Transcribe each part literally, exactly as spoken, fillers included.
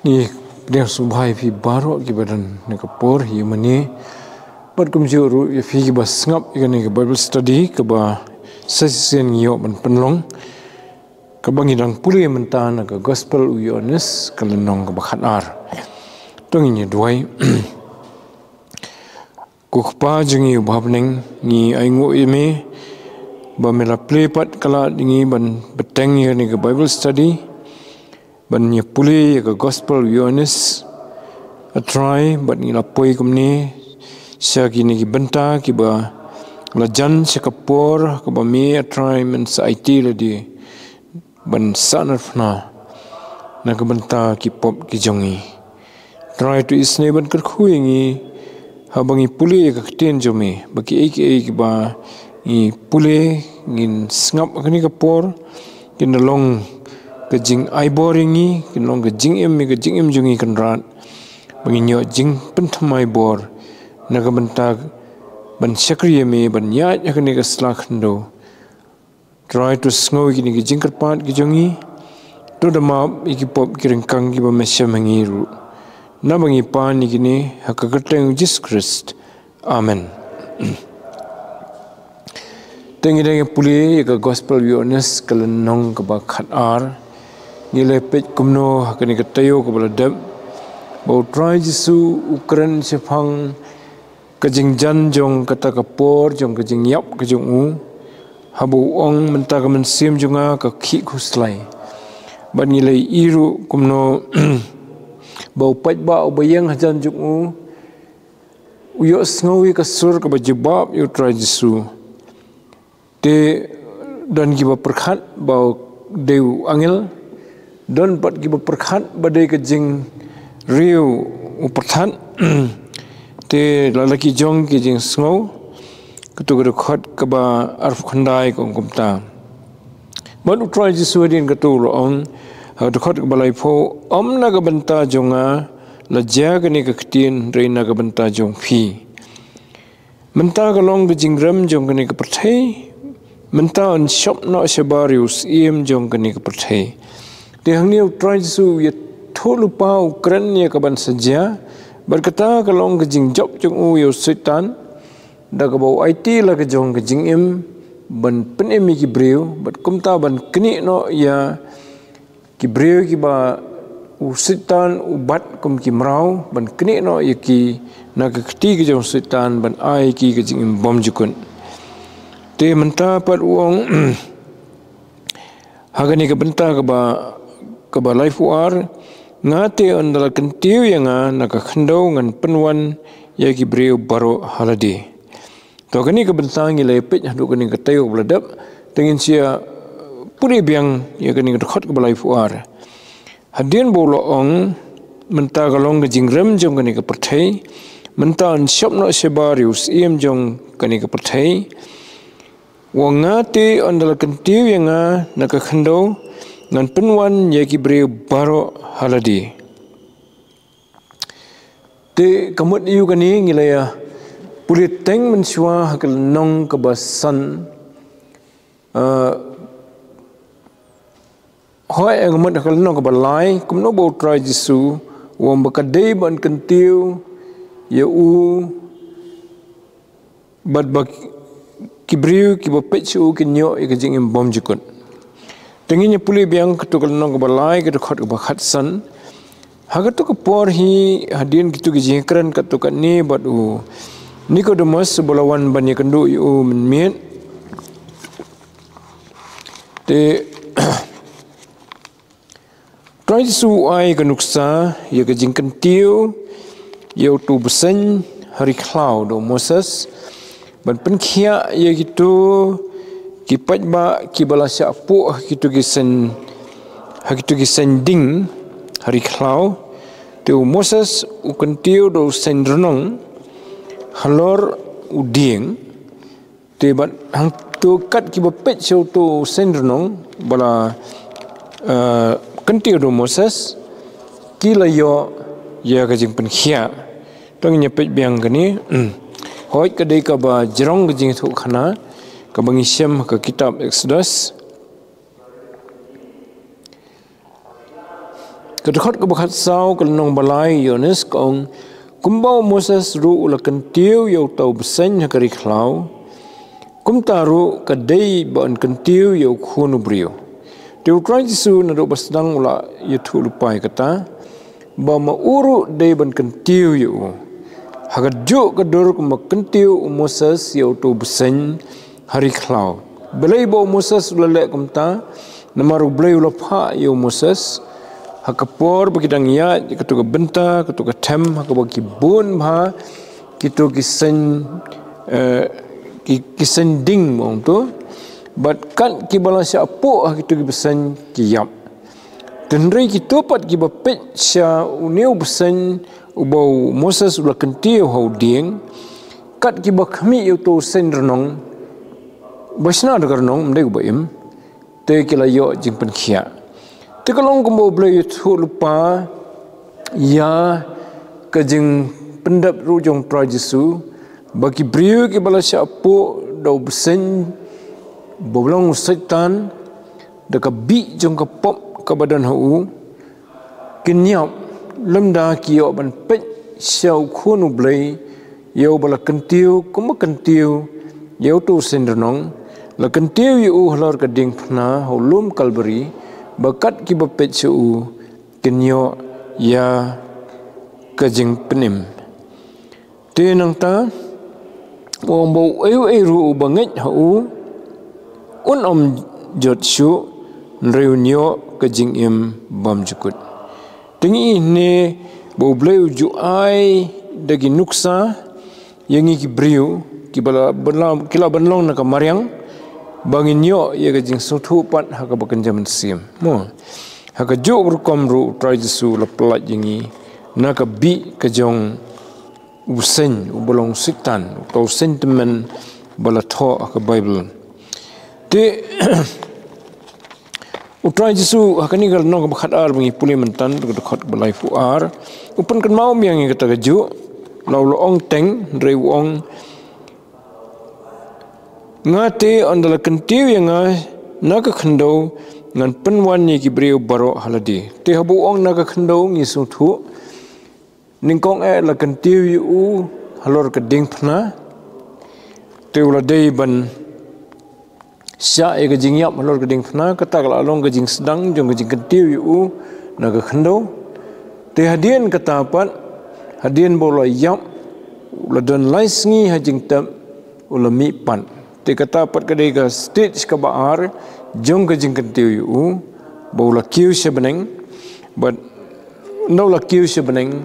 Ngi pdiang sngewbha ïa phi baroh kiba don ha kane ka por hi mynne. Bad kumjuh ruh ïa phi kiba sngap ïa kane ka Bible study kaba sa shisien ngi ïoh ban pynlong, kaba ngi dang pule mynta na ka Gospel u Ïoannis ka lynnong kaba khatar. To ngin ïa duwai. Ko Kpa jong ngi uba ha bneng, ngi ainguh ïa me ba me la plie pat ka lad ïa ngi ban bteng ïa kane ka Bible study, ban ïa pule ïa ka Gospel u Ïoannis, A Trai, bad ngi la poi kumne sha kine ki bynta kiba la jan sha ka por kaba me, A Trai, men sa aiti lade ban sahnarphna na ka bynta ki pop ki jong ngi. Trai, to isynei ban kyrkhu ïa ngi haba ngi pule ïa ka ktien jong me, ba kiei kiei kiba ngi pule, ngin sngap ha kane ka por, kin da long ka jingaibor ïa ngi, kin long ka jingim ïa ka jingim jong ngi, Kynrad, ba ngin ïoh jingpynthymmai bor na ka bynta ban shakri ïa me, ban ïaid ha kane ka sla khyndew. Trai, to sngew ïa kine ki jingkyrpad ki jong ngi, to da map ïa ki pop ki ryngkang kiba me shem ha ngi ruh. Naba ngi pan ïa kine ha ka kyrteng u Jisu Khrist. Amen. Te ngi dang ïa pule ïa ka Gospel u Ïoannis ka lynnong kaba khatar. Ngi la peit kumno ha kane ka taïew kaba la dep ba u Trai Jisu u kren shaphang ka jingjan jong kata ka por jong ka jingïap ka jong u, haba u ong, mynta ka mynsiem jong nga ka khih khuslai. Bad ngi la ïohi ruh kumno ba u paidbah uba ïeng hajan jong u, u ïohsngew ïa ka sur kaba jubab ïa u Trai Jisu. Te don kiba pyrkhat ba u dei u angel, don pat kiba pyrkhat ba dei ka jingriew u pyrthat. Te la la ki jong ki jingsngew, kato ka dkhot kaba arphew khyndai ka ong kumta. Bad u Trai Jisu hadien kato u la ong ha dkhot kaba laiphew, ym na ka bynta jong nga la jia kane ka ktien, hynrei na ka bynta jong phi. Mynta ka long ka jingrem jong kane ka pyrthei, mynta yn shop noh shabar ïa u syiem jong kane ka pyrthei. Te hangne u Trai Jisu u ïathuh lypa, u kren ïa kaban sa jia, bad kata ka long ka jingjop jong u ïa u Soitan, da kaba u aiti la ka jong ka jingim ban pynim ïa ki briew, bad kumta ban knieh noh ïa ki briew kiba u Soitan u bat kum ki mraw, ban knieh noh ïa ki na ka kti ka jong u Soitan, ban ai ïa ki ka jingim bymjukut. Te mynta pat u ong ha kane ka bynta kaba, kaba laiphew ar, nga te ynda la kyntiew ïa nga na ka khyndew ngan pynwan ïa ki briew baroh ha lade. To kane ka bynta ngi la ïa peit haduh kane ka taïew kaba la dep, te ngin sa ïa pule biang ïa kane ka dkhot kaba laiphew ar. Hadien ba u la ong, mynta ka long ka jingrem jong kane ka pyrthei, mynta yn shop noh shabar ïa u syiem jong kane ka pyrthei. Wa nga te ynda la kyntiew ïa nga na ka khyndew, ngan pynwan ïa ki briew baroh ha lade. Te ka mut ïa kane ngi la ïa pule teng mynshuwa ha ka lynnong kaba san. Ah, hooid, ka mut ha ka lynnong kaba lai, kumno ba u Trai Jisu u ong ba ka dei ban kyntiew ïa u, bad ba ki briew kiba peit sha u kin ïoh ïa ka jingim bymjukut. Te ngin ïa pule biang kato ka lynnong kaba lai, ka dkhot kaba khatsan. Ha kato ka por hi, hadien kito ki jingkren katto katne bad u Nikodemos uba la wan ban ïakynduh ïa u mynmiet. Te Trai Jisu u ai ka nuksa ïa ka jingkyntiew ïa uto u bseiñ ha ri khlaw da u Moses, ban pynkhiah ïa kito ki paidbah kiba la shah puh ha kito ki seiñ, ha kito ki seiñ ding ha ri khlaw. Te u Moses u kyntiew da u seiñ rnong halor u dieng. Te bad hangto kat kiba peit sha uto u seiñ rnong ba la, eh, kyntiew da u Moses, ki la ïoh ïa ka jingpynkhiah. To ngin ïa peit biang kane. Hooid, ka dei kaba jrong ka jingïathuhkhana kaba ngi shem ha ka kitab Exodus. Ka dkhot kaba khatsaw, ka lynnong ba lai Ïoannis ka ong, kumba u Moses ruh u la kyntiew ïa uta u bseiñ ha ka ri khlaw, kumta ruh ka dei ba yn kyntiew ïa u Khun u briew. Te u Trai Jisu naduh ba sdang u la ïathuh lypa ïa kata, ba ma u ruh dei ban kyntiew ïa u, ha kajuh ka dur kumba kyntiew u Moses ïa uta u bseiñ ha ri khlaw. Balei ba u Moses u la leh kumta? Namar U Blei u la phah ïa u Moses ha ka por ba ki dang ïaid ïa katu ka bynta, katu ka them, ha kaba ki bun bha kito ki seng, eh, ki, ki seng ding, ba ong to, bad kat kiba la shah puh ha kito ki bseiñ ki ïap. Hynrei kito pat kiba peit sha une u bseiñ uba u Moses u la kyntiew ha u dieng, kat kiba khmih ïa uta u seng rnong, ba shna da ka rnong, ym dei uba im, te ki la ïoh jingpynkhiah. Te ka long kumba U Blei u ïathuh lypa ïa ka jingpyndep ruh jong u Trai Jisu, ba ki briew kiba la shah puh da u bseiñ ba long u Soitan, da ka bih jong ka pop kaba don ha u, kin ïap, lymda ki ïoh ban peit sha u Khun U Blei, ïa uba la kyntiew kumba kyntiew ïa uta u seng rnong, la kyntiew ïa u halor ka diengphna ha u lum Kalbari, ba kat kiba peit sha u kin ïoh ïa ka jingpynim. Te nangta u ong ba uei uei ruh uba ngeit ha u, un ym jot shuh, hynrei un ïoh ka jingim bymjukut. Te ngi ïohi ba U Blei u ju ai da ki nuksa ïa ngi ki briew kiba la ban long, ki la ban long na ka mariang, ba ngin ïoh ïa ka jingsngewthuh pat ha kaba kynja mynsiem. Mo, ha kajuh ka rukom ruh u Trai Jisu u la pyllait ïa ngi na ka bih ka jong u bseiñ uba long u Soitan, uta u seiñ tymmen ba la thoh ha ka Baibl. Te u Trai Jisu ha kane ka lynnong kaba khatar ba ngi pule mynta, ka dkhot kaba laiphew ar, u pynkynmaw biang ïa kata kajuh, la u la ong teng, hynrei u ong, nga te, ynda la kyntiew ïa nga na ka khyndew, ngan pynwan ïa ki briew baroh ha lade. Te haba u ong na ka khyndew, ngi sngewthuh nyngkong eh la kyntiew ïa u halor ka diengphna, te u la dei ban shah ïa ka jingïap halor ka diengphna, kata ka la long ka jingsdang jong ka jingkyntiew ïa u na ka khyndew. Te hadien kata pat, hadien ba u la ïap, u la don lai sngi ha jingtep, u la mih pat. Te kata pat ka dei ka stage kaba ar jong ka jingkyntiew ïa u, ba u la kiew sha bneng, bad ynda u la kiew sha bneng,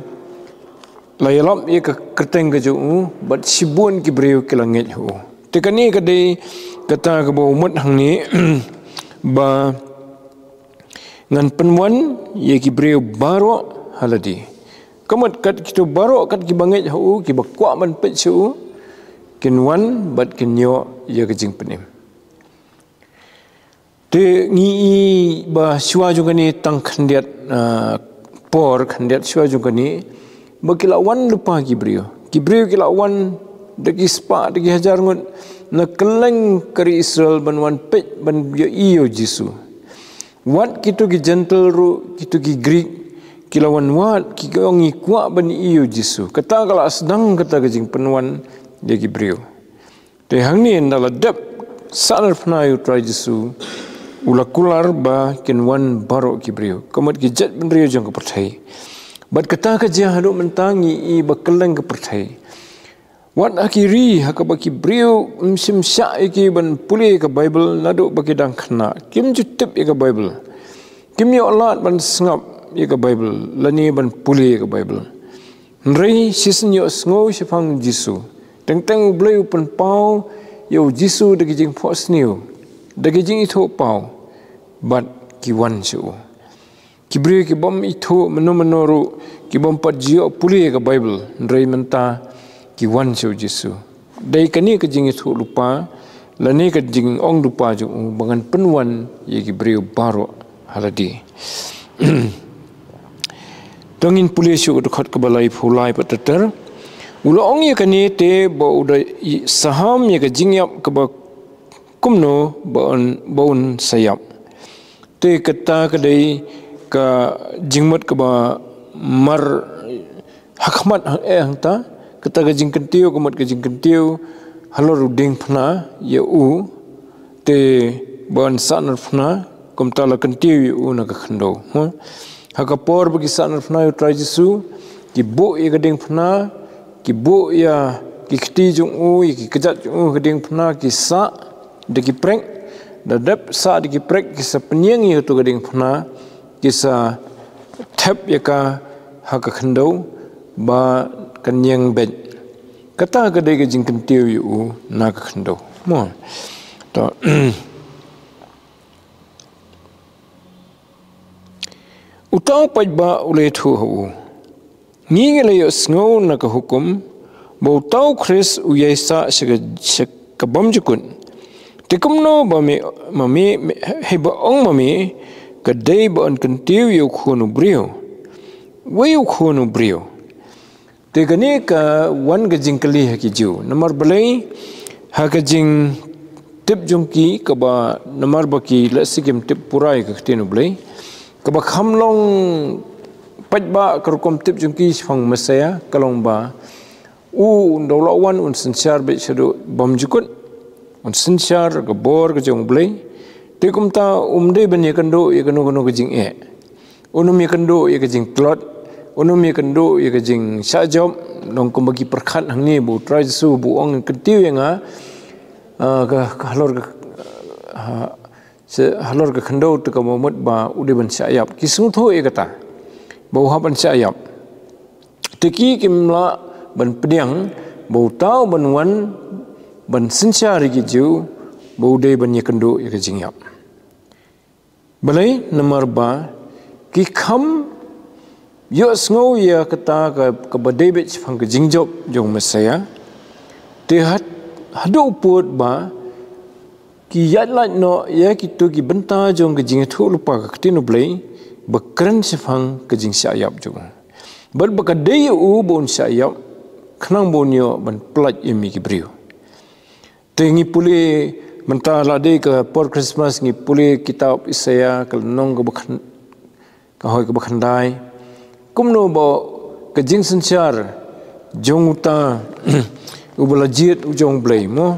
la ïalap ïa ka kyrteng ka jong u, bad shibun ki briew ki la ngeit ha u. Te kane ka dei kata kaba u mut hangne, ba ngan pynwan ïa ki briew baroh ha lade. Ka mut kat kito baroh, kat kiba ngeit ha u, kiba kwah ban peit sha u, kin wan bad kin ïoh ïa ka jingpynim. Te ngi ïohi ba shuwa jong kane tang khyndiat, ah, por, khyndiat shuwa jong kane, ba ki la wan lypa ki briew. Ki briew ki la wan da ki spah, da ki hajar ngut, na kylleng ka ri Israel ban wan peit, ban ïohi ïa u Jisu. Wat kito ki Jentil ruh, kito ki Grik, ki la wan wad, ki ong ngi kwah ban ïohi ïa u Jisu. Kata ka la sdang kata ka jingpynwan ïa ki briew. Te hangne ynda la dep sahnarphna ïa u Trai Jisu, u la kular ba kin wan baroh ki briew. Ka mut ki jaitbynriew jong ka pyrthei. Bad kata ka jia haduh mynta, ngi ïohi ba kylleng ka pyrthei, wat ha ki ri ha kaba ki briew ym shym shah ïa ki ban pule ïa ka Baibl naduh ba ki dang khynnah. Kim ju tip ïa ka Baibl. Kim ïoh lad ban sngap ïa ka Baibl lane ban pule ïa ka Baibl. Hynrei shisien ïohsngew shaphang u Jisu. Teng teng U Blei u pynpaw ïa u Jisu da ki jingphohsniew, da ki jingithuhpaw, bad ki wan sha u. Ki briew ki bym ithuh mynno mynno ruh, ki bym pat ju ïoh pule ïa ka Baibl, hynrei mynta ki wan sha u Jisu. Dei kane ka jingithuh lypa, lane ka jingong lypa jong u, ba ngan pynwan ïa ki briew baroh ha lade. To ngin pule shuh ka dkhot kaba laiphew lai pat ter ter. U la ong ïa kane te ba u da i-, saham ïa ka jingïap kaba kumno ba un, ba un sa ïap. Te kata ka dei Ka jingmut kaba mar hakhmat hang eh hangta, kata ka jingkyntiew, ka mut ka jingkyntiew halor u diengphna ïa u, te ban sahnarphna, kumta la kyntiew ïa u na ka khyndew. Ha? Ha ka por ba ki sahnarphna ïa u Trai Jisu, ki buh ïa ka diengphna, ki buh ïa ki kti jong u, ïa ki kjat jong u ha ka diengphna, ki sah da ki prek, da dep sah da ki prek, ki sa pynïeng ïa ka tu ka diengphna, ki sa thep ïa ka ha ka khyndew ba kan ïeng beit. Kata ka dei ka jingkyntiew ïa u na ka khyndew. Mo. To. Uta u paidbah u la ïathuh ha u, ngi ngi la ïohsngew na ka hukum ba uta u Khrist u ïai sah sha ka, sha ka bymjukut. Te kumno ba me, ma me, me, hei ba ong ma me, ka dei ba yn kyntiew ïa u Khun u briew? Wei u Khun u briew? Te kane ka wan ka jingkylli ha ki Jiw. Namar balei? Ha ka jingtip jong ki kaba, namar ba ki lehse kim tip pura ïa ka ktien u Blei, kaba kham long paidbah ka rukom tip jong ki shaphang Messiah ka long ba u un da u la wan un synshar beit shaduh bymjukut, un synshar ka bor ka jong u Blei. Te kumta um dei ban ïakynduh ïa kano kano ka jingeh. Un ym ïakynduh ïa ka jingtlot, un ym ïakynduh ïa ka jingshah jop, long kumba ki pyrkhat hangne ba u Trai Jisu ba u ong kyntiew ïa nga, ah, ka, ka halor ka, ah, se halor ka khyndew te ka mut ba u dei ban shah ïap. Ki sngewthuh ïa kata ba u hap ban shah ïap. Te ki kim lah ban pdiang ba uta u ban wan ban synshar ïa ki Jiw ba u dei ban ïakynduh ïa ka jingïap. Balei? Namar ba ki kham ïohsngew ïa kata ka, kaba dei beit shaphang ka jingjop jong u Messiah. Te had, haduh pud ba ki ïaid lait noh ïa kito ki bynta jong ka jingïathuhlypa ka ktien u Blei ba kren shaphang ka jingshah ïap jong u. Bad ba ka dei ïa u ba un shah ïap, khnang ba un ïoh ban pyllait ïa me ki briew. Te ngi pule mynta, la dei ka por Christmas, ngi pule kitab Isaïah ka lynnong kaba khyn-, ka hoi kaba khyndai. Kumno ba ka jingsynshar jong uta uba la jied u jong u Blei, mo,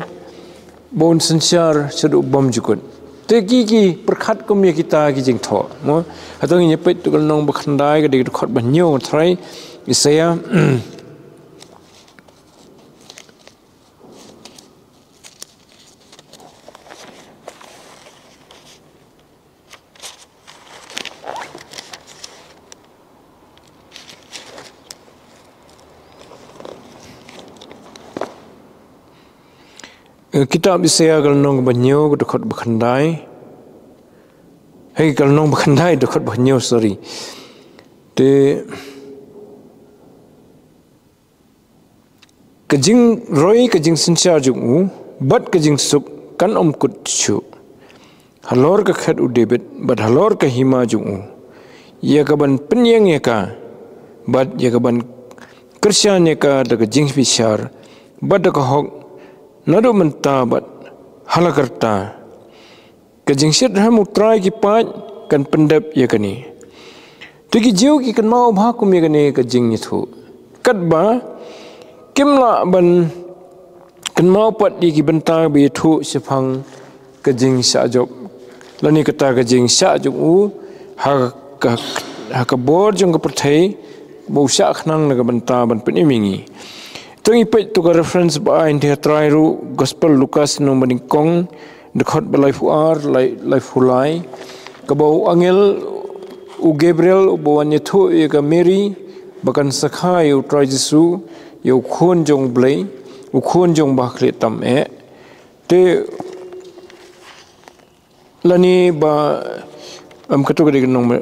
ba un synshar shaduh bymjukut. Te ki, ki pyrkhat kum ïa kita ki jingthoh, mo. Hato ngin ïa peit tu ka lynnong ba khyndai, ka dei ka dkhot ba hynñiew, Trai Isaïah. Eh, kitab Isaïah ka lynnong ba hynñiew, ka dkhot ba khyndai. Hei, ka lynnong ba khyndai, dkhot ba hynñiew, sorry. Te ka jingroi ka jingsynshar jong u bad ka jingsuk kan ym kut shuh halor ka khet u David bad halor ka hima jong u, ïa ka ban pynïeng ïa ka bad ïa ka ban kyrshan ïa ka da ka jingbishar bad da ka hok, naduh mynta bad hala karta. Ka jingshitrhem u Trai ki paid kan pyndep ïa kane. Te ki Jiw ki kynmaw bha kum ïa kane ka jingïathuh. Katba kim lah ban kynmaw pat ïa ki bynta ba ïathuh shaphang ka jingshah jop lane kata ka jingshah jong u ha ka, ha ka bor jong ka pyrthei, ba u shah khnang na ka bynta ban pynim ïa ngi. To ngi peit tu ka reference ba ai hynrei ha Trai ruh, Gospel Lukas lynnong ba nyngkong, dkhot ba laiphew ar, lai, laiphew lai. Kaba u angel u Gabriel uba wan ïathuh ïa ka Mary ba kan sa kha ïa u Trai Jisu, ïa u Khun jong u Blei, u Khun jong u Bakhlieh tam eh. Te lane ba, em, katu ka dei ka lynnong ba,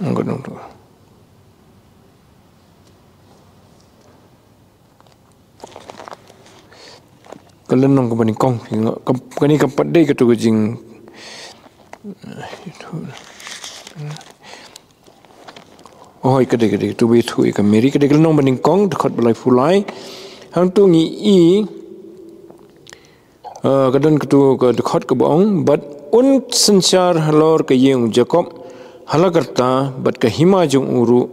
em, ka lynnong tu. Ka lynnong kaba nyngkong, ka, kane kam pat dei katu ka jing, hooid, ka dei, ka dei katu ba ïathuh ïa ka Mary, ka dei ka lynnong ba nyngkong, dkhot ba laiphew lai. Hangtu ngi i, eh, ka don katu ka dkhot kaba ong, bad Un synshar halor ka ïing u Jakob ha la karta, bad ka hima jong u ruh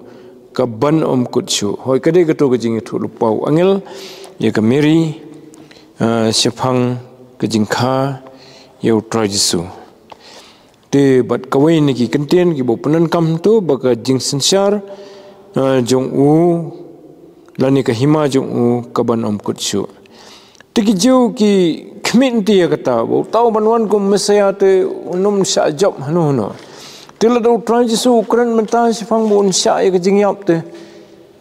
ka ban ym kut shuh. Hooid, ka dei kato ka jingïathuhlypa u angel ïa ka Mary, ah, shaphang ka jingkha ïa U Trai Jisu. Te bad kawei na ki kyntien kiba u pyndonkam hangto ba ka jingsynshar, ah, jong u lane ka hima jong u ka ban ym kut shuh. Te ki Jiw ki khmih lynti ïa kata, ba uta u ban wan kum Messaïah te un ym shah jop hano hano. Te lada U Trai Jisu u kren mynta shaphang ba un shah ïa ka jingïap te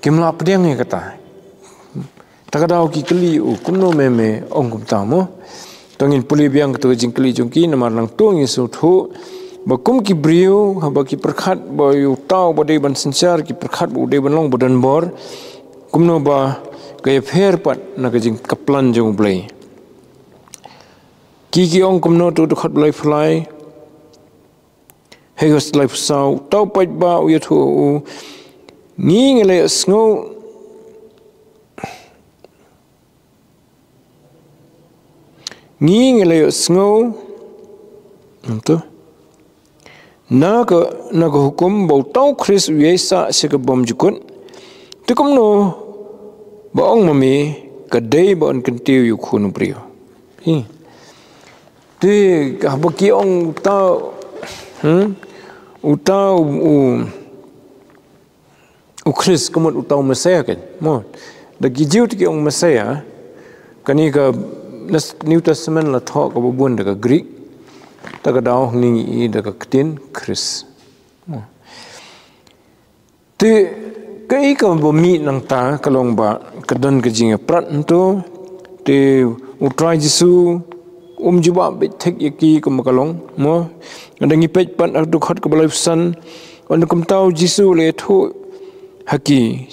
kim lah pdiang ïa kata. Te ka daw ki kylli u, kumno me me ong kumta mo? To ngin pule biang kato ka jingkylli jong ki, namar nangto ngin sngewthuh ba kum ki briew, haba ki pyrkhat ba ïa uta uba dei ban synshar, ki pyrkhat ba u dei ban long ba donbor, kumno ba ka ïapher pat na ka jing, ka plan jong U Blei. Ki, ki ong kumno, to dkhot ba laiphew lai. Hei, ka laiphew saw, uta u paidbah u ïathuh, u, ngi ngi la ïohsngew, ngi ngi la ïohsngew, ong to, na ka, na ka hukum ba uta u Khrist u ïaisah sha ka bymjukut. Te kumno ba ong ma me ka dei ba un kyntiew ïa u Khun u briew? Hi. Te haba ki ong uta, hmm? Uta u, u, u Khrist, ka mut uta u Messaïah kan. Mo. Da ki Jiw te ki ong Messaïah, kane ka New Testament la thoh kaba bun da ka Greek. Te ka daw hangne ngi i da ka ktien Khrist. Mo. Te kaei kaba mih nangta ka long ba ka don ka jingïaprat hangto. Te U Trai Jisu um ju ba bit thik ïa ki kumba ka long mo. Ngi da ngi peit pat ha dkhot kaba laiphew san. Ong kumta U Jisu u la ïathuh ha ki,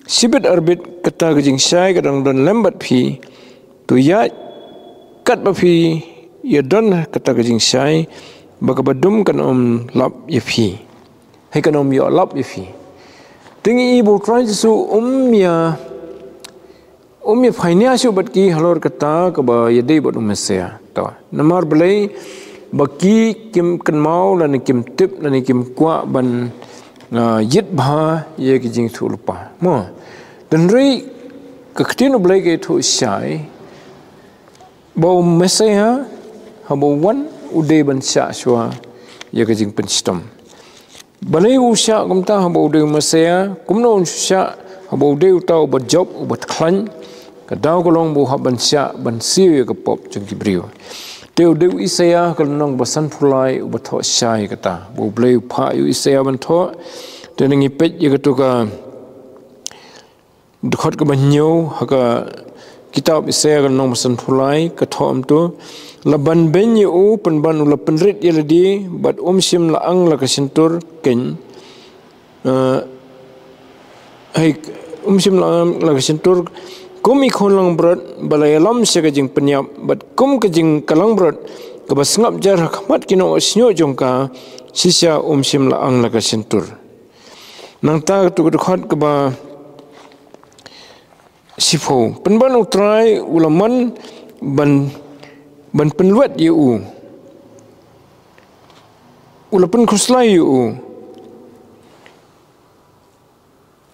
shibit arbit kata ka jingshai ka dang don lem bad phi. To ïaid katba phi ïa don kata ka jingshai, ba kaba dum kan ym lap ïa phi. Hei, kan ym ïoh lap ïa phi. Te ngi i ba U Trai Jisu um ïa, um ïa painia shuh bad ki halor kata kaba ïadei bad u Messaïah. To. Namar balei ba ki kim kynmaw lane kim tip lane kim kwah ban, ah, ïit bha ïa ki jingïathuhlypa. Mo. Hynrei ka ktien U Blei ka ïathuh shai ba u Messaïah haba u wan u dei ban shah shuwa ïa ka jingpynshitom. Balei u shah kumta haba u dei u Messaïah, kumno un shah haba u dei uta uba jop, uba khlaiñ? Ka daw ka long ba u hap ban shah ban siew ïa ka pop jong ki briew. Te u dei u Isaïah ka lynnong ba sanphew lai uba thoh shai kata. Ba U Blei u phah ïa u Isaïah ban thoh. Te ngi peit ïa kato ka dkhot kaba hynñiew ha ka kitab Isaïah ka lynnong ba sanphew lai, ka thoh kumto: La banbeiñ ïa u, pynban u la pynrit ïa lade, bad um shym la ang la ka shyntur kein. Eh, hei, um shym la ang la ka shyntur, kum i khun langbrot ba la ïalam sha ka jingpynïap, bad kum ka jing ka langbrot kaba sngap jar ha khmat ki nongshniah jong ka, shisha um shym la ang la ka shyntur. Nangta kato ka dkhot kaba shiphew: Pynban U Trai u la mon ban, ban pynlwet ïa u. U la pynkhuslai ïa u.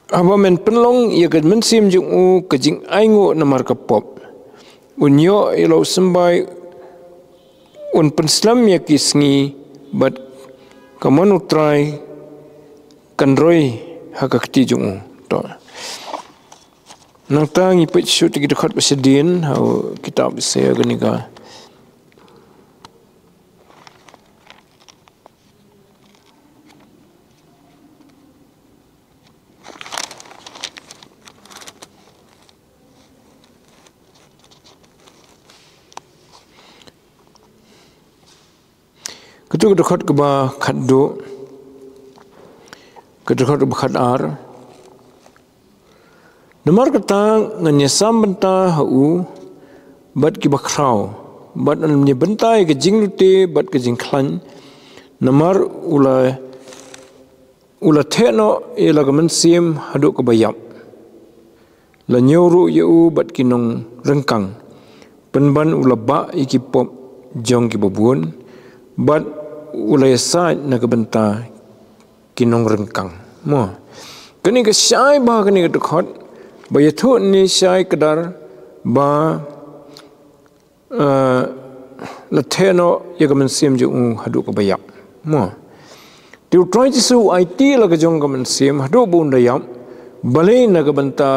Haba men pynlong ïa ka mynsiem jong u ka jingainguh namar ka pop. Un ïoh ïa la u symbai, un pynslem ïa ki sngi, bad ka mon U Trai kan roi ha ka kti jong u. To. Nangta ngi peit shuh ki dkhot ba shadien ha u kitab Isaïah kane ka. Kato ka dkhot kaba khatduh, ka dkhot kaba khatar. Namar kata ngan ïasam bynta ha u bad kiba khraw, bad ngan ïa bynta ïa ka jinglute bad ka jingkhlaiñ, namar u la, u la theh noh ïa la ka mynsiem haduh kaba ïap. La ñiew ruh ïa u bad ki nongryngkang. Pynban u la bah ïa ki pop jong kiba bun. bad u la ïasaid na ka bynta ki nongryngkang. Mo. Kane ka shai bha kane ka dkhot, ba ïathuh ne shai kdar, ba, eh, la theh noh ïa ka mynsiem jong u haduh kaba ïap. Mo. Te u Trai Jisu u aiti la ka jong ka mynsiem haduh ba un da ïap, balei? Na ka bynta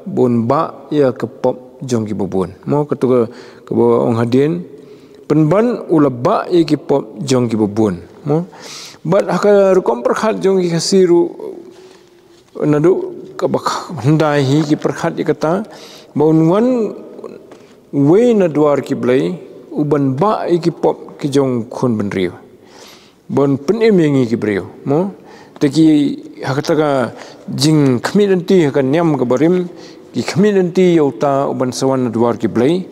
ba un bah ïa ka pop jong kiba bun. Mo, kato ka, kaba ong hadien, pynban u la bah ïa ki pop jong kiba bun. Mo. Bad ha ka rukom pyrkhat jong ki Khasi ruh, naduh kaba khyndai hi ki pyrkhat ïa kata, ba un wan uwei na dwar ki Blei, u ban bah ïa ki pop ki jong u khun bynriew. Ban pynim ïa ngi ki briew, mo. Te ki, ha kata ka jingkhmih lynti, ha ka niam kaba rim, ki khmih lynti ïa uta u ban sa wan na dwar ki Blei.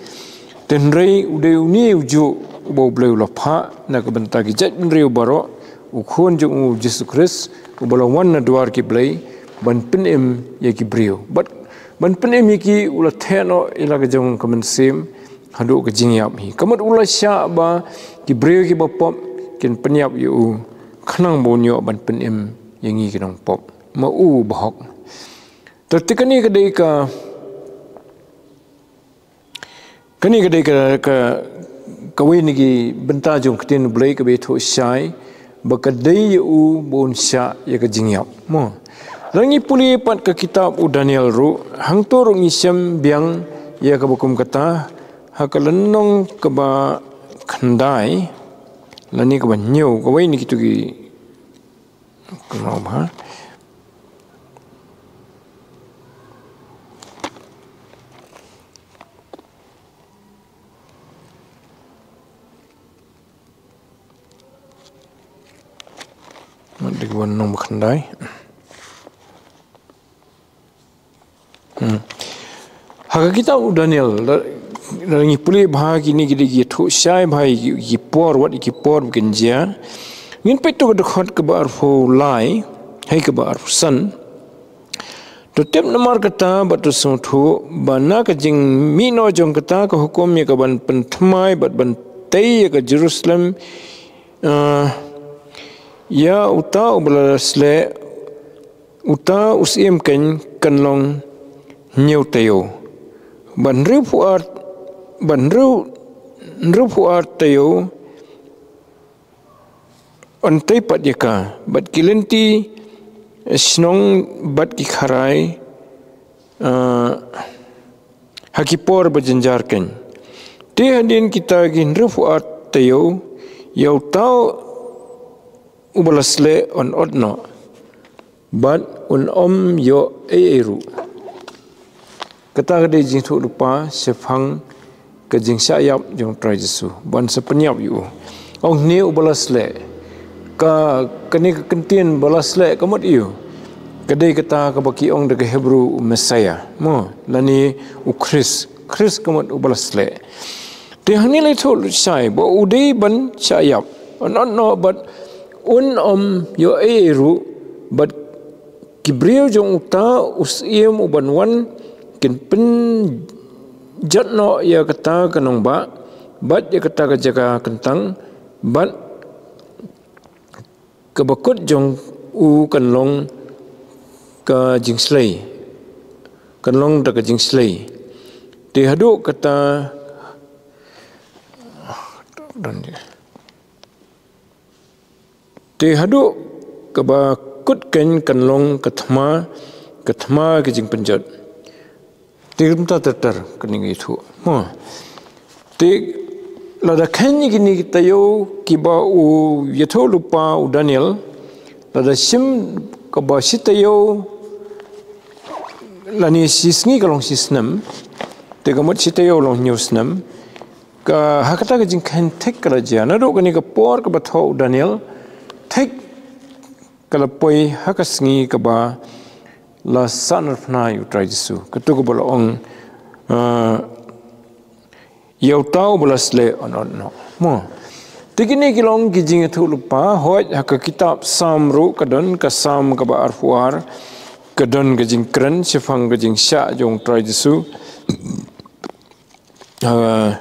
Te hynrei u dei une u juh uba u Blei u la phah na ka bynta ki jaitbynriew baroh, u khun jong u Jisu Khrist, uba la wan na dwar ki Blei, ban pynim ïa ki briew. Bad ban pynim ïa ki u la theh noh ïa la ka jong ka mynsiem, haduh ka jingïap hi. Ka mut u la shah ba ki briew kiba pop kin pynïap ïa u, khnang ba un ïoh ban pynim ïa ngi ki nongpop. Ma u bahok. Te kane ka dei ka, kane ka dei ka, ka, kawei na ki bynta jong ka ktien u Blei kaba ïathuh shai, ba ka dei ïa u ba un shah ïa ka jingïap. Mo. Lada ngi pule pat ka kitab u Daniel ruh, hangto ruh ngi shem biang ïa kaba kum kata, ha ka lynnong kaba khyndai, lane kaba hynñiew, kawei na kito ki, kynmaw bha. Mat dei ka lynnong ba khyndai. Hmm. Ha ka kitab u Daniel, la, la ngi pule bha kine ki dei ki ïathuh shai bha ïa ki, ki por, wat ïa ki por ba kin jia. Ngin peit to ka dkhot kaba arphew lai, hei kaba arphew san. To tip namar kata bad to sngewthuh, ba na ka jingmih noh jong kata ka hukum ïa ka ban pynthymmai bad ban tei ïa ka Jerusalem, eh, ïa uta uba la sleh, uta u syiem keiñ kan long hynñiew taïew. Bad hynriewphew ar, bad hynriew, hynriewphew ar taïew, yn tei pat ïa ka, bad ki lynti shnong bad ki kharai, eh, ha ki por ba jynjar keiñ. Te hadien kita ki hynriewphew ar taïew, ïa uta uba la sleh yn ot noh. Bad un ym ïoh ei ei ruh. Kata ka dei jingïathuhlypa shaphang ka jingshah ïap jong u Trai Jisu. Ban sa pynïap ïa u. Ong hangne uba la sleh. Ka, kane ka kyntien ba la sleh ka mut ïa u. Ka dei kata kaba ki ong da ka Hebru u Messiah. Mo, lane u Khrist. Khrist ka mut uba la sleh. Te hangne la ïathuh lut shai, ba u dei ban shah ïap. Yn ot noh bad un ym ïoh ei ei ruh, bad ki briew jong uta u syiem uban wan kin pynjot noh ïa kata ka nongbah, bad ïa kata ka jaka kyntang, bad kaba kut jong u kan long ka jingshlei. Kan long da ka jingshlei. Te haduh kata, te haduh kaba kut keiñ kan long ka thma, ka thma ka jingpynjot. Te kumta ter ter kane ngi ïathuh. Mo. Te lada kheiñ ïa kine ki taïew kiba u ïathuhlypa u Daniel, lada shim kaba shi taïew, lane shi sngi ka long shi snem, te ka mut shi taïew long hynñiew snem, ka ha kata ka jingkheiñ thik ka la jia. Naduh kane ka por kaba thoh u Daniel, thik ka la poi ha ka sngi kaba la sahnarphna ïa u Trai Jisu. Kato kaba la ong, ah, ïa uta uba la sleh yn ot noh. Mo. Te kine ki long ki jingïathuhlypa, hooid ha ka kitab Salm ruh ka don, ka Salm kaba arphew ar, ka don ka jingkren shaphang ka jingshah jong u Trai Jisu. Ah,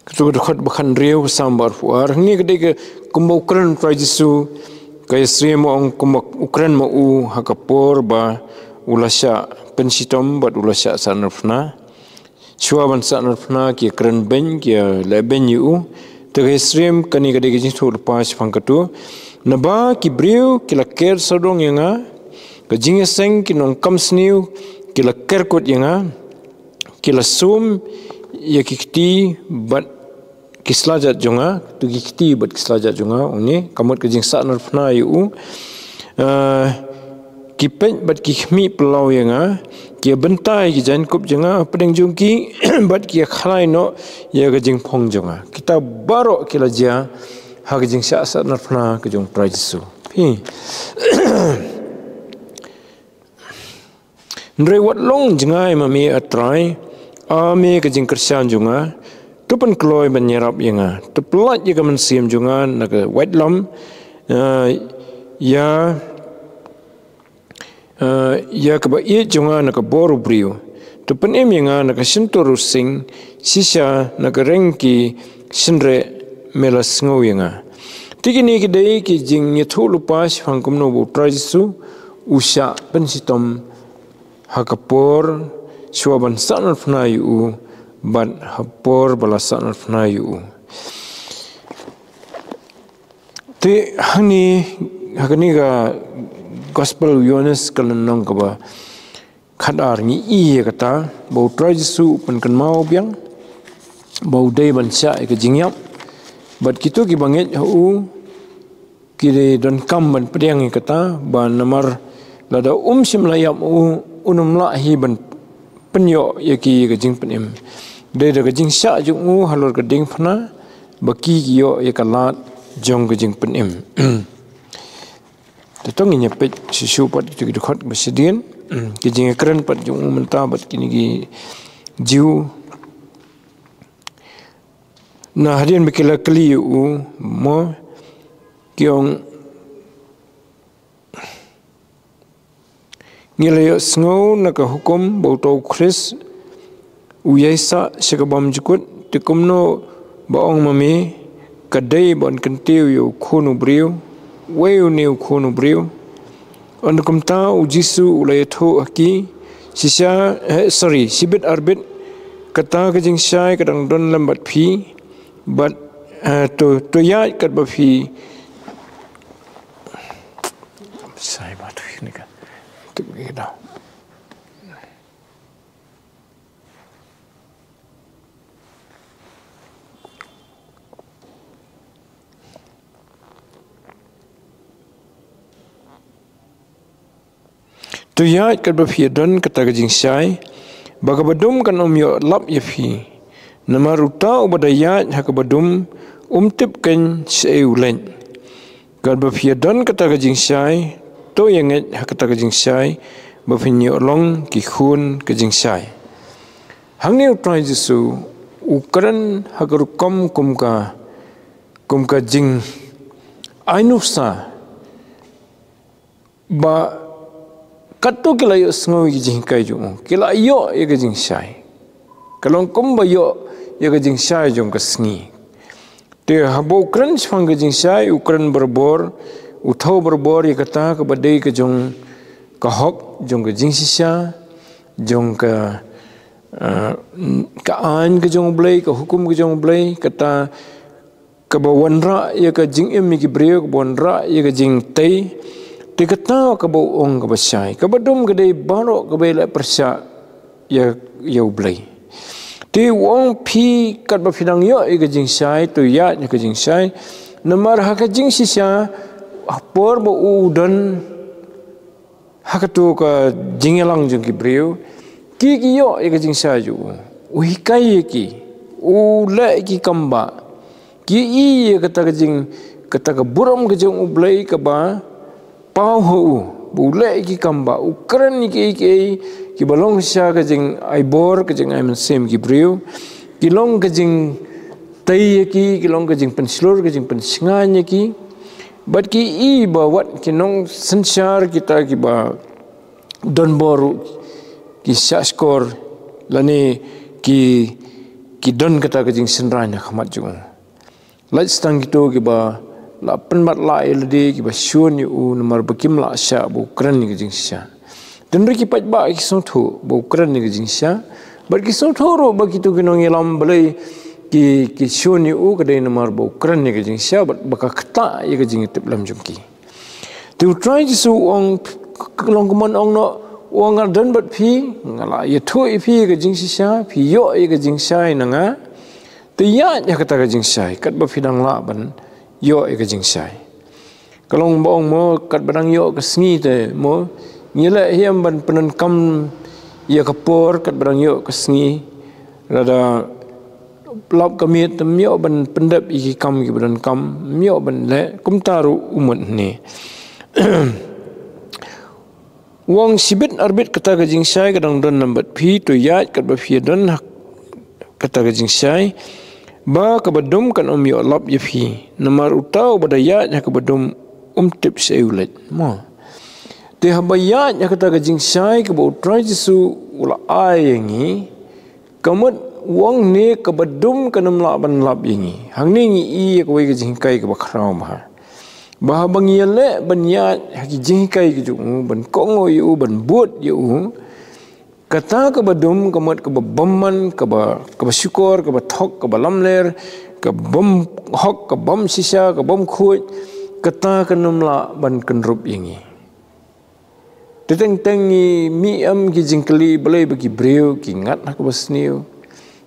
Katu ka dkhot ba khathynriew, Salm ba arphew ar. Hangne ka dei ka kumba u kren u Trai Jisu, ka ïasyriem, ong kumba u kren ma u ha ka por ba u la shah pynshitom bad u la shah sahnarphna. Shuwa ban sahnarphna ki ïakren beiñ, ki ïaleh beiñ ïa u. Te ka ïasyriem kane ka dei ka jingïathuhlypa shaphang katu. Naba ki briew ki la ker sawdong ïa nga, ka jingïaseng ki nongkam sniew ki la ker kut ïa nga, ki la sum ïa ki kti bad ki slajat jong nga, tu ki kti bad ki slajat jong nga, ong ne, ka mut ka jingsahnarphna ïa u. Ah, ki peit bad ki khmih pynlaw ïa nga, ki ïa bynta ïa ki jaiñkup jong nga hapdeng jong ki, bad ki ïa khlaiñ noh ïa ka jingphong jong nga. Kita baroh ki la jia ha ka jingshah sahnarphna ka jong u Trai Jisu. Phi. Hynrei wat long jngai ma me, A Trai, A me ka jingkyrshan jong nga, to pynkloi ban ïarap ïa nga, to pyllait ïa ka mynsiem jong nga na ka waitlam, eh, ïa, eh, ïa kaba ïeit jong nga na ka bor u briew, to pynim ïa nga na ka shyntur u sing, shisha na ka reng ki shynreh me la sngew ïa nga. Te kine ki dei ki jingïathuhlypa shaphang kumno ba u Trai Jisu u shah pynshitom ha ka por shuwa ban sahnarphna ïa u, bad ha por ba la sahnarphna ïa u. Te hangne, ha kane ka Gospel u Ïoannis ka lynnong kaba khatar ngi i ïa kata, ba u Trai Jisu u pynkynmaw biang ba u dei ban shah ïa ka jingïap. Bad kito kiba ngeit ha u ki dei donkam ban pdiang ïa kata, ba namar lada um shym la ïap u, un ym lah hi ban pynïoh ïa ki ïa ka jingpynim. Dei da ka jingshah jong u halor ka diengphna ba ki ki ïoh ïa ka lad jong ka jingpynim. Te to ngin ïa peit shuh shuh pat kito ki dkhot ba shadien, ki jingïakren pat jong u mynta bad kine ki Jiw. Na hadien ba ki la kylli ïa u, mo, ki ong, ngi la ïohsngew na ka hukum ba uta u Khrist u ïaisah sha ka bymjukut, te kumno ba ong ma me ka dei ban kyntiew ïa u Khun u briew, uei une u Khun u briew? Ynda kumta u Jisu u la ïathuh ha ki, shisha, eh, sorry, shibit arbit kata ka jingshai ka dang don lem bad phi, bad, eh, to, to ïaid katba phi. Sai ba tu ni ka. Tu ni ka. To ïaid katba phi ïa don kata ka jingshai, ba kaba dum kan ym ïoh lap ïa phi. Namar uta uba da ïaid ha kaba dum, um tip keiñ shaei u leit. Katba phi ïa don kata ka jingshai, to ïa ngeit ha kata ka jingshai, ba phin ïoh long ki khun ka jingshai. Hangne u Trai Jisu u kren ha ka rukom kum ka, kum ka jingainuksa, ba katto ki la ïohsngew ïa ka jinghikai jong u, ki la ïoh ïa ka jingshai. Ka long kumba ïoh ïa ka jingshai jong ka sngi. Te haba u kren shaphang ka jingshai, u kren barabor, u thew barabor ïa kata kaba dei ka jong ka hok, jong ka jingshisha, jong ka, eh, ka aiñ ka jong u Blei, ka hukum ka jong u Blei, kata kaba wanrah ïa ka jingim ïa ki briew, kaba wanrah ïa ka jingtei. Te kata kaba u ong kaba shai, kaba dum ka dei baroh kaba ïaleh pyrshah ïa, ïa u Blei. Te u ong phi katba phi dang ïoh ïa ka jingshai, to ïaid ïa ka jingshai. Namar ha ka jingshisha, ha por ba u don ha katu ka jingïalang jong ki briew, ki ki ïoh ïa ka jingshai jong u. U hikai ïa ki, u leh ïa ki kam ba ki ïohi ïa kata ka jing, kata ka burom ka jong u Blei kaba paw ha u, ba u leh ïa ki kam ba, u kren ïa kiei kiei kiba long sha ka jingai bor, ka jingai mynsiem ki briew, ki long ka jingtei ïa ki, ki long ka jingpynshlur, ka jingpynshngaiñ ïa ki. Bad ki ïohi ba wat ki nongsynshar kita kiba don bor ruh ki shahshkor lane ki ki don kata ka jingsynrai na khmat jong u. Lait tang kito kiba la pynmat la ïa lade kiba shun ïa u namar ba kim lah shah ba u kren ïa ka jingshisha. Tynrai ki paidbah ki sngewthuh ba u kren ïa ka jingshisha. Bad ki sngewthuh ruh ba kito ki nongïalam balei ki, ki shun ïa u ka dei namar ba u kren ïa ka jingshisha bad ba ka ktah ïa ka jingïatiplem jong ki. Te u Trai Jisu u ong, long kumno ong noh, u ong nga don bad phi, nga la ïathuh ïa phi ïa ka jingshisha, phi ïoh ïa ka jingshai na nga. Te ïaid ïa kata ka jingshai, katba phi dang lah ban ïoh ïa ka jingshai. Ka long ba ong mo, katba dang ïoh ka sngi te mo, ngi leh hi em ban pyndonkam ïa ka por, katba dang ïoh ka sngi, lada lap ka miet te ym ïoh ban pyndep ïa ki kam kiba donkam, ym ïoh ban leh, kumta ruh u mut hangne. U ong shibit arbit kata ka jingshai ka dang don na bad phi, to ïaid katba phi ïa don ha kata ka jingshai, ba kaba dum kan ym ïoh lap ïa phi, namar uta uba da ïaid ha kaba dum um tip shaei u leit. Mo. Te haba ïaid ha kata ka jingshai kaba u Trai Jisu u la ai ïa ngi, ka mut u ong ne kaba dum kan ym lah ban lap ïa ngi. Hangne ngi i ïa kawei ka jinghikai kaba khraw bha. Ba haba ngi ïaleh ban ïaid ha ki jinghikai ki jong u, ban kohnguh ïa u, ban bud ïa u, kata kaba dum ka mut kaba bymman, kaba, kaba shukor, kaba thok, kaba lamler, ka bym hok, ka bym shisha, ka bym khuid, kata kan ym lah ban kynrup ïa ngi. Te teng teng ngi mih em ki jingkylli, balei ba ki briew ki ngat ha kaba sniew,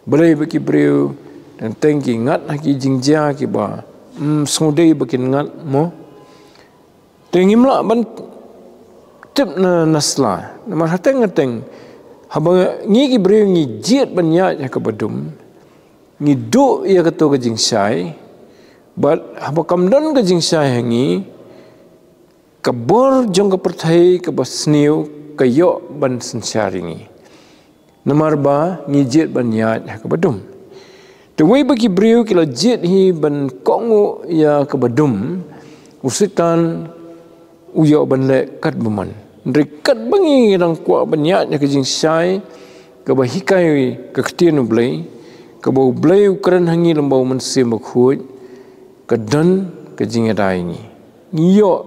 balei ba ki briew teng teng ki ngat ha ki jingjia kiba, mm, sngewdei ba kin ngat mo. Te ngim lah ban tip na, na sla. Namar hateng hateng haba ngi ki briew ngi jied ban ïaid ha kaba dum, ngi duh ïa kato ka jingshai. Bad haba kam don ka jingshai ha ngi, ka bor jong ka pyrthei kaba sniew ka ïoh ban synshar ïa ngi. Namar ba ngi jied ban ïaid ha kaba dum. Te wei ba ki briew ki la jied hi ban kohnguh ïa kaba dum, u Soitan u ïoh ban leh kat bymman. Hynrei katba ngi dang kwah ban ïaid ha ka jingshai kaba hikai ka ktien u Blei, kaba u Blei u kren ha ngi lem bad u Mynsiem Bakhuid, ka don ka jingïada ïa ngi. Ngi ïoh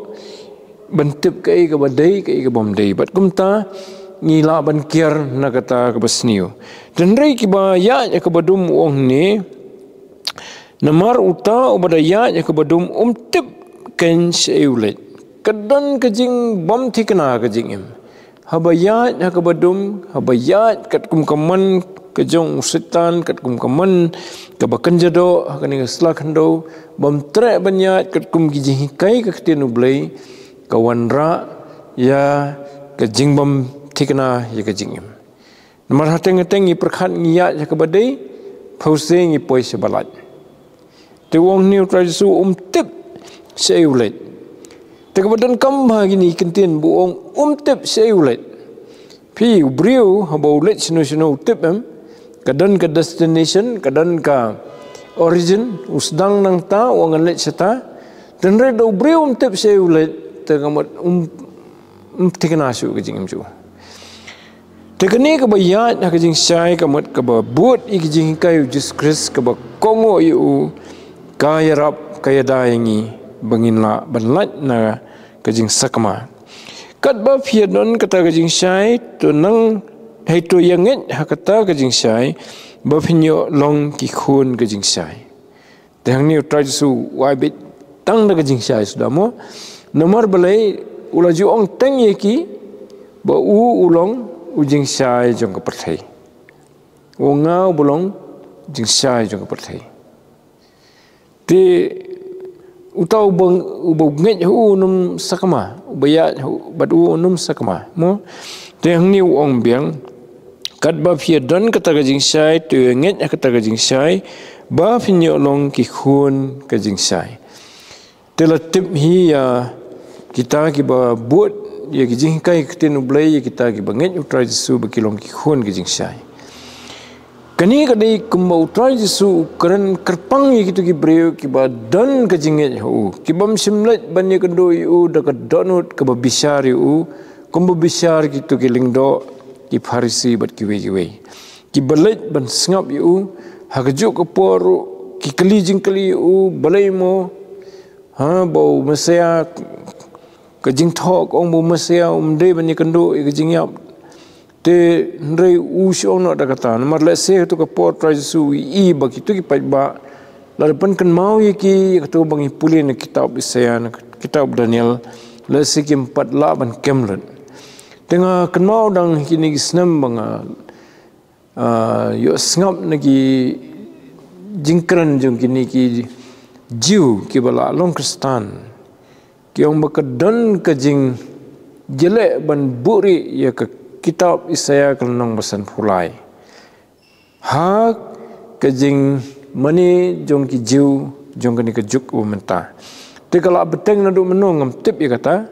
ban tip kaei kaba dei, kaei kaba ym dei. Bad kumta ngi lah ban kiar na kata kaba sniew. Te hynrei kiba ïaid ha kaba dum u ong ne, namar uta uba da ïaid ha kaba dum um tip kein shaei u leit. Ka don ka jingbymthikna ka jingim. Haba ïaid ha kaba dum, haba ïaid katkum ka mon ka jong u Soitan, katkum ka mon kaba kynja doh ha kane ka sla khyndew, bym treh ban ïaid katkum ki jinghikai ka ktien u Blei, ka wanrah ïa ka jingbymthikna ïa ka jingim. Namar hateng hateng ngi pyrkhat ngi ïaid ha kaba dei, phewse ngi poi sha ba lait. Te u ong ne u Trai Jisu um tip shaei u leit. Te kaba donkam bha kine ki kyntien ba u ong um tip shaei u leit. Phi, u briew haba u leit shano shano u tip em. Ka don ka destination, ka don ka origin, u sdang nangta, u ong ngan leit shata. Te hynrei da u briew um tip shaei u leit, te ka mut um, um thikna shuh ka jingim jong u. Te kane kaba ïaid ha ka jingshai ka mut kaba bud ïa ka jinghikai u Jisu Khrist, kaba kohnguh ïa u, ka ïarap, ka ïada ïa ngi ba ngin lah ban lait na ka jingsakma. Katba phi ïa don kata ka jingshai, to nang, hei to ïa ngeit ha kata ka jingshai ba phin ïoh long ki khun ka jingshai. Te hangne u Trai Jisu u ai beit tang da ka jingshai suda mo. Namar balei, u la ju ong teng ïa ki ba u u long u jingshai jong ka pyrthei. U ong nga uba long jingshai jong ka pyrthei. Te uta uba, uba ngeit ha u un ym sakma, uba ïaid ha u, bad u un ym sakma mo. Te hangne u ong biang, katba phi ïa don kata ka jingshai, to ïa ngeit ha kata ka jingshai ba phin ïoh long ki khun ka jingshai. Te la tip hi ïa kita kiba bud ïa ki jinghikai ka ktien u Blei, ïa kita kiba ngeit u Trai Jisu ba ki long ki khun ka jingshai. Kane ka dei kumba u Trai Jisu u kren kyrpang ïa kito ki briew kiba don ka jingngeit ha u, kibym shym leit ban ïakynduh ïa u da ka dohnud kaba bishar ïa u, kumba bishar kito ki lyngdoh, ki Pharisi bad kiwei kiwei. Kiba leit ban sngap ïa u, Ha kajuh ka por ruh ki kylli jingkylli ïa u, balei mo, ha, ba u Messiah, ka jingthoh ka ong ba u Messiah um dei ban ïakynduh ïa ka jingïap. Te hynrei u shu ong noh da kata, namar lehse ha kato ka por Trai Jisu u ïohi ba kito ki paidbah la dep pynkynmaw ïa ki ïa kato ba ngi pule na kitab Isaïah, na kitab Daniel, lehse kim pat lah ban kem lut. Te nga kynmaw dang ha kine ki snem ba nga, ah, ïohsngap na ki jingkren jong kine ki Jiw kiba la long Khristan. Ki ong ba ka don ka jingïaleh ban buhrieh ïa ka kitab Isaïah ka lynnong ba sanphew lai ha ka jingmane jong ki Jiw jong kane ka juk ba mynta. Te ka la bteng naduh mynno ngam tip ïa kata,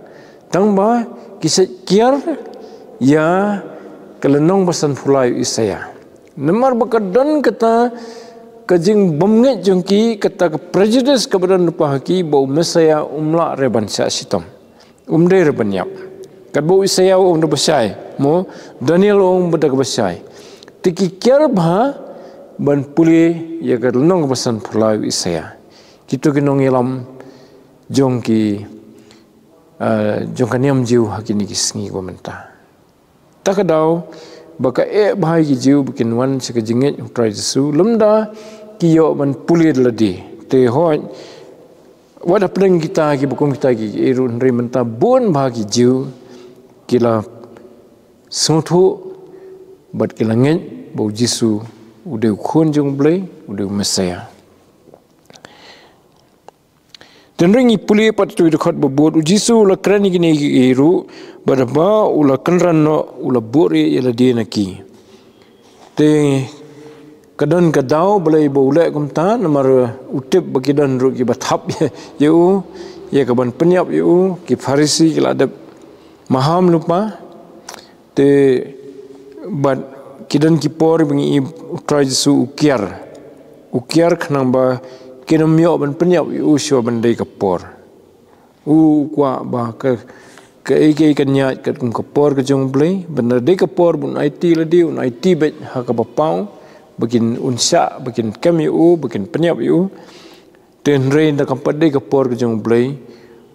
tang ba ki sa kiar ïa ka lynnong ba sanphew lai u Isaïah. Namar ba ka don kata ka jingbymngeit jong ki, kata ka prejudice kaba don lypa ha ki ba u Messiah um lah re ban shah shitom. Um dei re ban ïap. Katba u Isaïah u ong da ba shai, mo, Daniel u ong ba da kaba shai. Te ki kiar bha ban pule ïa ka lynnong ba sanphew lai u Isaïah. Kito ki nongïalam jong ki, ah, jong ka niam Jiw ha kine ki sngi ba mynta. Ta ka daw ba ka eh bha ïa ki Jiw ba kin wan sha ka jingngeit u Trai Jisu, lymda ki ïoh ban pule da lade. Te hooid, wat hapdeng kita kiba kum kita ki, ki ruh, hynrei mynta bun bha ki Jiw ki la sngewthuh bad ki la ngeit ba u Jisu u dei u Khun jong u Blei, u dei u Messiah. Te hynrei ngi pule pat ïa kato ka dkhot ba bud, u Jisu u la kren ïa kine kiei kiei ruh, bad haba u la kynran noh u la buhrieh ïa lade na ki. Te ka don ka daw balei ba u leh kumta, namar u tip ba ki don ruh kiba thap ïa u, ïa kaban pynïap ïa u, ki Pharisi ki la dep maham lypa. Te bad ki don ki por ba ngi i u Trai Jisu u kiar. U kiar khnang ba kin ym ïoh ban pynïap ïa u shuwa ban dei ka por. U kwah ba ka, kaei kaei kan ïaid katkum ka por ka jong u Blei, ban da dei ka por ba un aiti lade, un aiti beit ha kaba paw, ba kin, un shah, ba kin kem ïa u, ba kin pynïap ïa u. Te hynrei da kam pat dei ka por ka jong u Blei,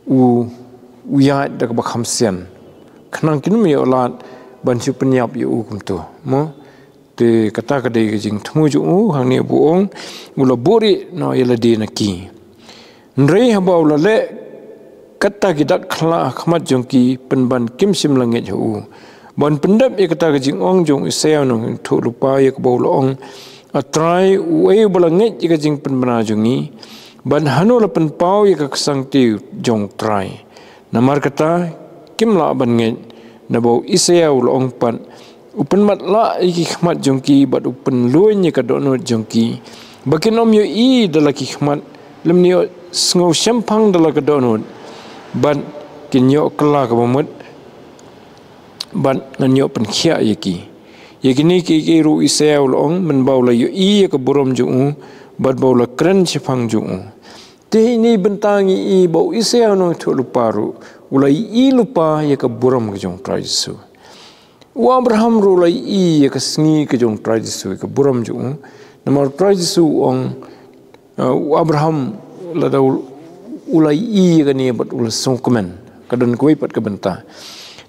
u, u ïaid da kaba kham sian. Khnang kin ym ïoh lad ban shu pynïap ïa u kumto, mo. Te kata ka dei ka jingthmu jong u, hangne ba u ong, u la buhrieh noh ïa lade na ki. Hynrei haba u la leh kata ki dak khlad ha khmat jong ki, pynban kim shym la ngeit ha u. Ban pyndep ïa kata ka jingong jong u Isaïah u nongïathuhlypa ïa kaba u la ong, A Trai, uei uba la ngeit ïa ka jingpynbna jong ngi? Bad hano la pynpaw ïa ka ksangti jong U Trai? Namar kata, kim lah ban ngeit, naba u Isaïah u la ong pat, U pynmatlah ïa ki khmat jong ki, bad u pynluin ïa ka dohnud jong ki, ba kin ym ïohi da la ki khmat, lymne ïohsngew shemphang da la ka dohnud, bad kin ïoh kylla kaba mut, bad ngan ïoh pynkhiah ïa ki. Ïa kine kiei kiei ruh u Isaïah u la ong, mynba u la ïohi ïa ka burom jong u, bad ba u la kren shaphang jong u. Te ha ine i bynta ngi i ba u Isaïah u nongïathuhlypa ruh u la ïohi lypa ïa ka burom ka jong U Trai Jisu. U Abraham ruh u la ïohi ïa ka sngi ka jong U Trai Jisu, ïa ka burom jong u. Namar U Trai Jisu u ong, uh, u Abraham lada u, u la ïohi ïa kane bad u la sngewkmen. Ka don kawei pat ka bynta.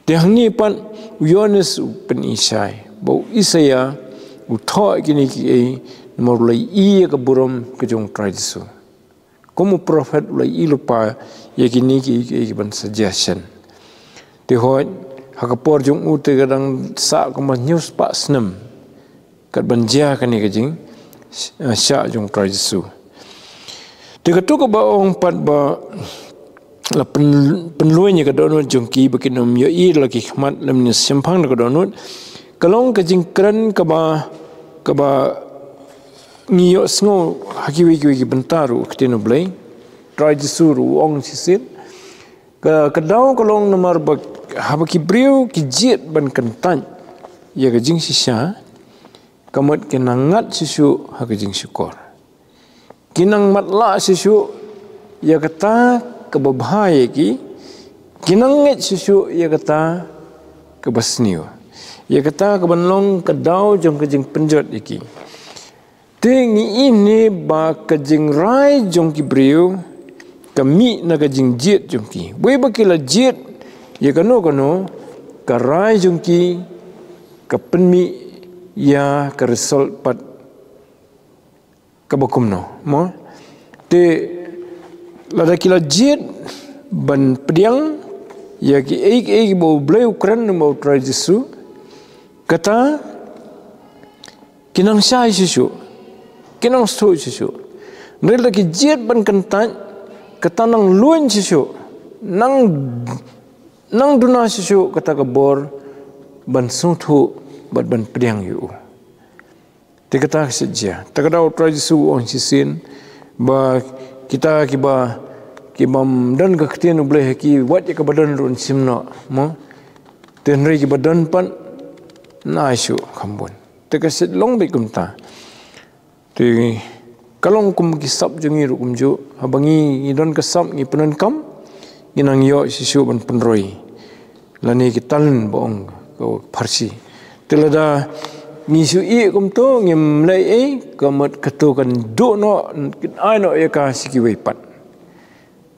Te hangne pat u Ïoannis u pyni shai ba u Isaïah u thoh ïa kine kiei, namar u la ïohi ïa ka burom ka jong U Trai Jisu. Kum u prophet u la ïohi lypa ïa kine kiei kiei kiban sa jia shen. Te hooid, ha ka por jong u te ka dang sah kumba hynñiew spah snem katban jia kane ka jing, eh, shah jong U Trai Jisu. Te kato kaba ong pat ba la pyn, pynluin ïa ka dohnud jong ki ba kin ym ïohi da la ki khmat lymne shemphang da ka dohnud, ka long ka jingkren kaba, kaba ngi ïohsngew ha kiwei kiwei ki bynta ruh ha ka ktien U Blei. Trai Jisu ruh u ong shisien. Ka, ka daw ka long namar ba haba ki briew ki jied ban kyntait ïa ka jingshisha, ka mut ki nang ngat shuh shuh ha ka jingshukor. Ki nang matlah shuh shuh ïa kata kaba bha ïa ki, ki nang ngeit shuh shuh ïa kata kaba sniew. Ïa kata kaban long ka daw jong ka jingpynjot ïa ki. Te ngi ïohi ba ka jingrai jong ki briew ka mih na ka jingjied jong ki. Wei ba ki la jied ïa kano kano, ka rai jong ki ka pynmih ïa ka result pat kaba kumno, mo? Te lada ki la jied ban pdiang ïa kiei kiei ba U Blei u kren, ba U Trai Jisu, kata ki nang shai shisha, ki nang sngewthuh shisha. Hynrei lada ki jied ban kyntait, kata nang luin shisha, nang, nang duna shisha kata ka bor ban sngewthuh bad ban pdiang ïa u. Te kata ka shisha. Te kata U Trai Jisu u ong shisien ba kita kiba, kibym don ka ktien U Blei ha ki, wat ïa kaba don ruh yn shim noh, mo? Te hynrei kiba don pat, yn ai shuh kham bun. Te ka shisha long beit kumta. Te ka long kum ki sap jong ngi ruh kumjuh. Haba ngi, ngi don ka sap, ngi pyndonkam, ngi nang ïoh shisha ban pynroi. Lane ki talent ba ong ka Pharsi. Te lada ngi shu ïeh kumto, ngim leh ei, ka mut kato kan duh noh, kan ai noh ïa ka sha kiwei pat.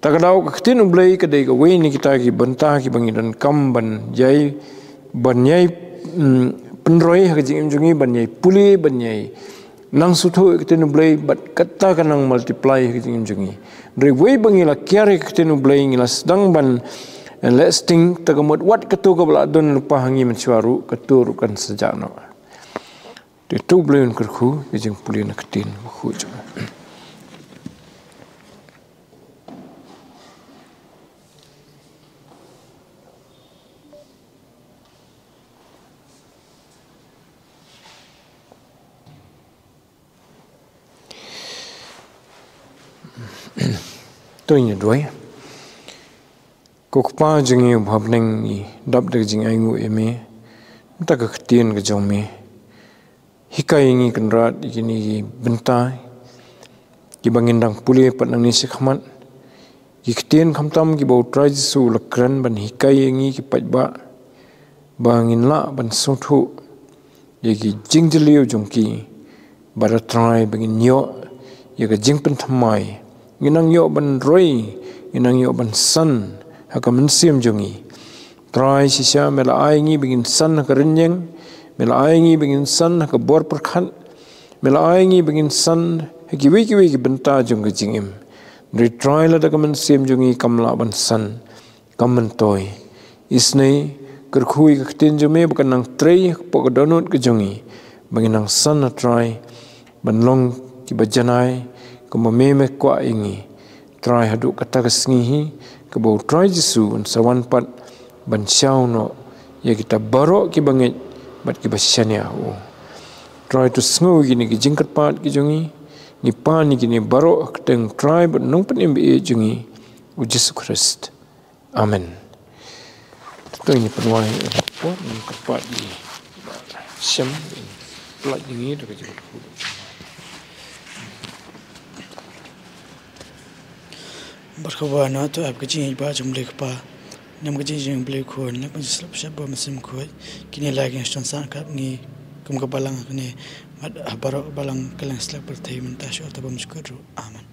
Ta ka daw ka ktien U Blei ka dei kawei na kita ki bynta kiba ngi donkam ban ïai, ban ïai, mm, pynroi ha ka jingim jong ngi, ban ïai pule, ban ïai nang sngewthuh ïa ka ktien U Blei, bad kata ka nang multiply ha ka jingim jong ngi. Hynrei wei ba ngi la kiar ïa ka ktien U Blei, ngi la sdang ban, eh, leh sting, ta ka mut wat kato kaba la don lypa ha ngi mynshuwa ruh, kato ruh kan sa jah noh. Te to U Blei un kyrkhu ïa ka jingpule na ka ktien bakhuid jong u. To ngin ïa duwai. Ko Kpa jong ngi uba ha bneng, ngi dap da ka jingainguh ïa me. Mynta ka ktien ka jong me. Hikai ïa ngi Kynrad ïa kine ki bynta kiba ngin dang pule pat nangne shakhmat. Ki ktien khamtam kiba U Trai Jisu u la kren ban hikai ïa ngi ki paidbah ba ngin lah ban sngewthuh ïa ki jingjylliew jong ki. Bad A Trai ba ngin ïoh ïa ka jingpynthymmai, ngin nang ïoh ban roi, ngin nang ïoh ban san ha ka mynsiem jong ngi. Trai shisha me la ai ngi ba ngin san ha ka rynïeng, me la ai ngi ba ngin san ha ka bor pyrkhat, me la ai ngi ba ngin san ha kiwei kiwei ki bynta jong ka jingim. Hynrei Trai lada ka mynsiem jong ngi kam lah ban san, kam myntoi. Isynei kyrkhu ïa ka ktien jong me ba kan nang trei hapoh ka dohnud ka jong ngi, ba ngin nang san A Trai ban long kiba janai kumba me me kwah ïa ngi. Trai haduh kata ka sngi hi kaba U Trai Jisu un sa wan pat ban shaw noh ïa kita baroh kiba ngeit bad kiba shaniah ha u. Trai to sngew ïa kine ki jingkyrpad ki jong ngi, ngi pan ïa kine baroh ha ka kyrteng U Trai bad U Nongpynim ba ïeit jong ngi, U Jisu Khrist. Amen. To ngin pynwai, eh, por, ngin kyrpad ïa i Shem, pynlait ïa ngi da ka jingkyrkhu. Bad kaba na to ap ka jingïeit ba jong U Blei Kpa, nam ka jingjing U Blei Khun, nam ka jingslap shep ba mynsiem khuid, kine la ki shon sa kap ngi, kum ka balang kane, bad ha baroh balang ka lang slap pyrthei mynta shuh ta bym jukut ruh. Amen.